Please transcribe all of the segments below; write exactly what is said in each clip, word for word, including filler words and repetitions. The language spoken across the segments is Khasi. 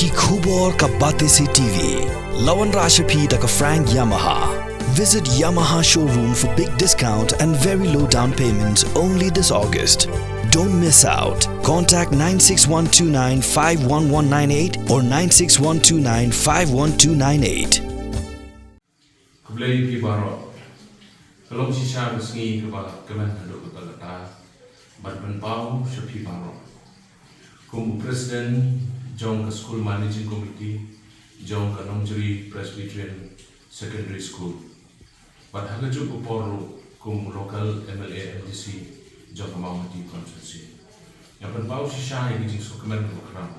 Ki khubor ka Batesi T V. La wanrah sha phi da ka Frank Yamaha. Visit Yamaha showroom for big discount and very low down payments only this August. Don't miss out. Contact nine six one two nine five one one nine eight or nine six one two nine five one two nine eight. Khublei ïa phi baroh. Ka long shisha ka sngi kaba kmen haduh katta katta ban pynpaw sha phi baroh. Kum u president jong ka school managing committee jong ka Nongjri Presbyterian Secondary School, bad ha kajuh ka por ruh kum u local M L A M D C jong ka Mawhati constituency, nga pynpaw shisha ïa ka jingsngewkmen kaba khraw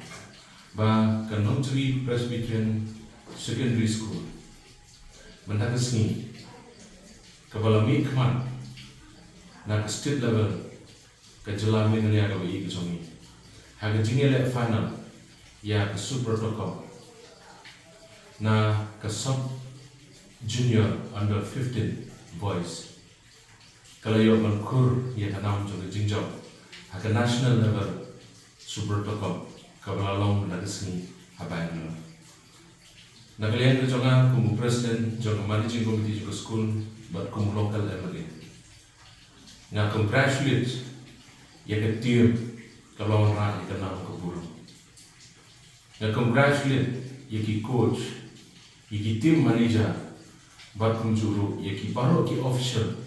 ba ka Nongjri Presbyterian Secondary School mynta ka sngi kaba la mih khmat na ka state level, ka jylla Meghalaya kaba ïeit ka jong ngi, ha ka jingïaleh final ïa ka Subrata Cup na ka sub junior under fifteen boys, ka la ïoh ban khur ïa ka nam jong ka jingjop ha ka national level Subrata Cup kaba la long mynta ka sngi ha Bangalore. Na ka liang ka jong nga kum u president jong ka managing committee jong ka school bad kum u local M L A, nga congratulate ïa ka team kaba la wanrah ïa ka nam ka burom. Nga congratulate ïa ki coach, ïa ki team manager, bad kumjuh ruh ïa ki baroh ki official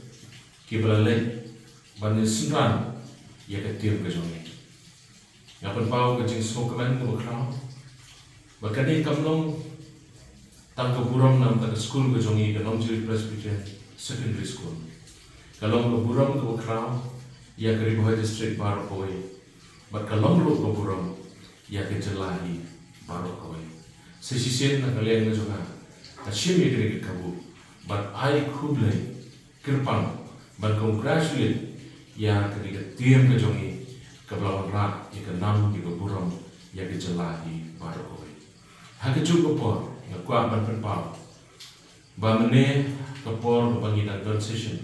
kiba la leit ban ïa synran ïa ka team ka jong ngi. Nga pynpaw ka jingsngewkmen kaba khraw ba kane kam long tang ka burom na ka bynta ka skul ka jong ngi, ka Nongjri Presbyterian Secondary School. Ka long ka burom kaba khraw ïa ka Ri Bhoi District baroh kawei, bad ka long ruh ka burom ïa ka jylla hi baroh kawei. Sa shisien na ka liang ka jong nga, nga shim ïa kane ka kabu bad ai khublei kyrpang ban congratulate ïa kane ka team ka jong ngi kaba la wanrah ïa ka nam, ïa ka burom ïa ka jylla hi baroh kawei. Ha kajuh ka por nga kwah ban pynpaw ba mynne ka por kaba ngi dang don session,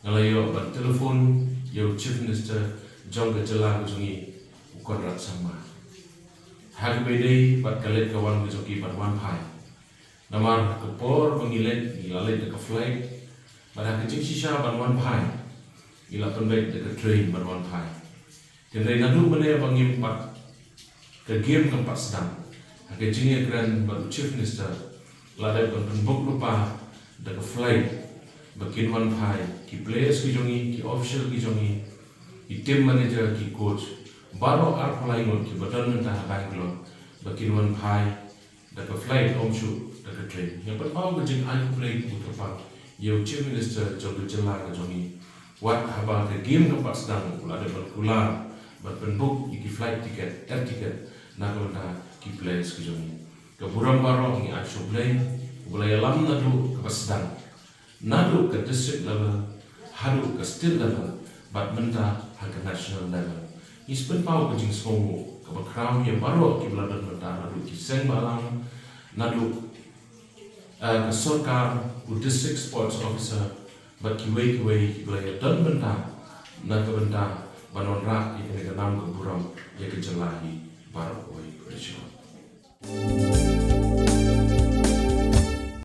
nga la ïoh ban telephone ïa u Chief Minister jong ka jylla ka jong ngi, u Conrad Sangma, ha kaba ïadei bad ka leit ka wan ka jong ki ban wan phai. Namar ka por ba ngi leit, ngi la leit da ka flight, bad ha ka jingshisha ban wan phai ngi la pynbeit da ka train ban wan phai. Hynrei naduh mynne ba ngim pat, ka game kam pat sdang, ha ka jingïakren bad u Chief Minister, la dep ban pynbook lypa da ka flight ba kin wan phai ki players ki jong ngi, ki official ki jong ngi, ki team manager, ki coach, baroh arphew lai ngut kiba don mynta ha Bangalore ba kin wan phai da ka flight, ym shuh da ka train. Nga pynpaw ka jingai khublei kaba kyrpang ïa u Chief Minister jong ka jylla ka jong ngi, wat haba ka game kam pat sdang u la dep ban kular ban pynbook ïa ki flight ticket, air ticket na ka bynta ki players ki jong ngi. Ka burom baroh ngi ai sha U Blei uba la ïalam naduh kaba sdang, naduh ka district level haduh ka state level, bad mynta ha ka national level. Ngi sa pynpaw ka jingsngewnguh kaba khraw ïa baroh kiba la don mynta, naduh ki seng bhalang, naduh, eh, ka sorkar, u district sports officer, bad kiwei kiwei kiba la ïadon mynta na ka bynta ban wanrah ïa kane ka nam ka burom ïa ka jylla hi baroh kawei. Khublei shibun.